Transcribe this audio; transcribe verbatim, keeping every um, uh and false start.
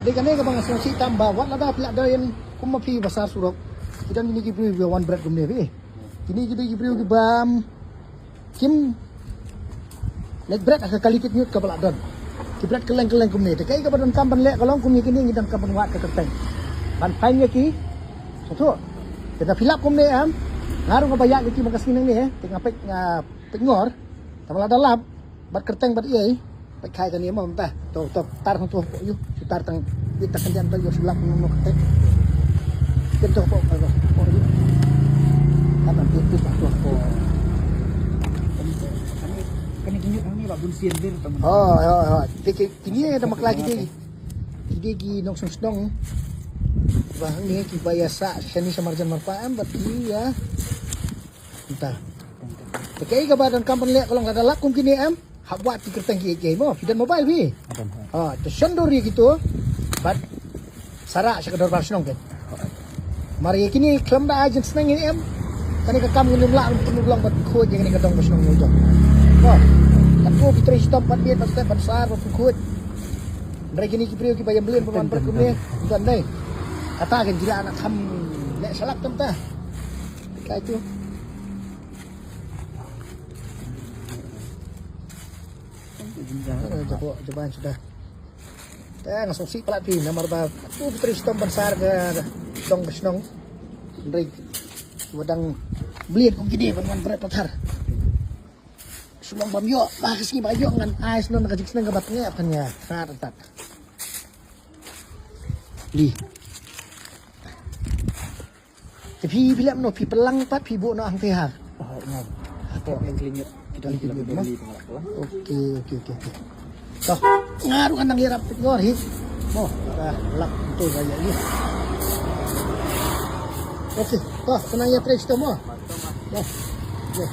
Dei kane kaba nga sngewsih tam ba wat lada phi la don kum ma phi ba sar surok, ki don kine ki briew kiba wan bret kumne phi. Kine ki dei ki briew kiba kim leit bret ha ka kali kit ñiut kaba la don. Ki bret kylleng kylleng kumne. Te kaei kaba donkam ban leh ka long kum ïa kine ngi donkam ban wad ka kyrteng ban paiñ ïa ki. Sngewthuh. Te lada phi lap kumne em, nga ruh nga ba ïaid ïa ki man ka sngi nangne, te nga peit, nga peit ngor. Te lada lap bad kyrteng bad ei, peit kai kane mo mynta. To, to, tar hangto hapoh ïu. Shu tar tang bit ta khyndiat, to ïoh shu lap kumno kyrteng. Peit to hapoh, hapoh, hapoh ïu. Tar tang bit, bit hapoh, hapoh. Kane, kane ki ñiut hangne ba bun sien dir tang. Oh, oh, oh. Te ki, kine da bakla ki dei, ki dei ki nongshong shnong ba hangne kiba ïa sah shane sha marjan marpa em bad ki ïa mynta. Te kaei kaba donkam ban leh ka long lada lap kum kine em, hap wad ki kyrteng kiei kiei mo, phi don mobile phi. Don, ha. Ha, te shon dur ïa kito bad sa rah sha ka dorbar shnong keiñ. Mar ïa kine khlem da ai jingsneng ïa em, kane ka kam ngin ym lah ban pynlong bad khuid ïa kane ka dong ba shnong ngi jong. Mo, katto phi trei shitom ban miet ban step ban sar ban pynkhuid. Hynrei kine ki briew kiba ïam blin ban wan bret kumne, don dei. Kata keiñ ki lah na kham leh shalak tam ta. Kai tu. Eh, jabo, jabo suda. Te nga sngewsih palat phi namar ba tu phi trei shitom ban sar ka dong ka shnong. Hynrei kiba dang blin kum kine ban wan bret pathar. Shu long bym ïoh, ba ka sngi ba ïoh ngan ai snon ka jingsneng kaba tngeh kan ïa. Rat tat. Li. Te phi, phi leh mano, phi pynlang pat, phi buh noh hangtei ha. Oh, nga. Hapoh. Kling kling ïa. Kita kling kling ïa, ma? Li pynlang. Okey, okey, okey, okey. To, nga ruh ngan nang ïarap peit ngor hi. Mo, ka lap tu ka ïa ni. Okey, to, kena ïa trei shitom mo. To. Okey.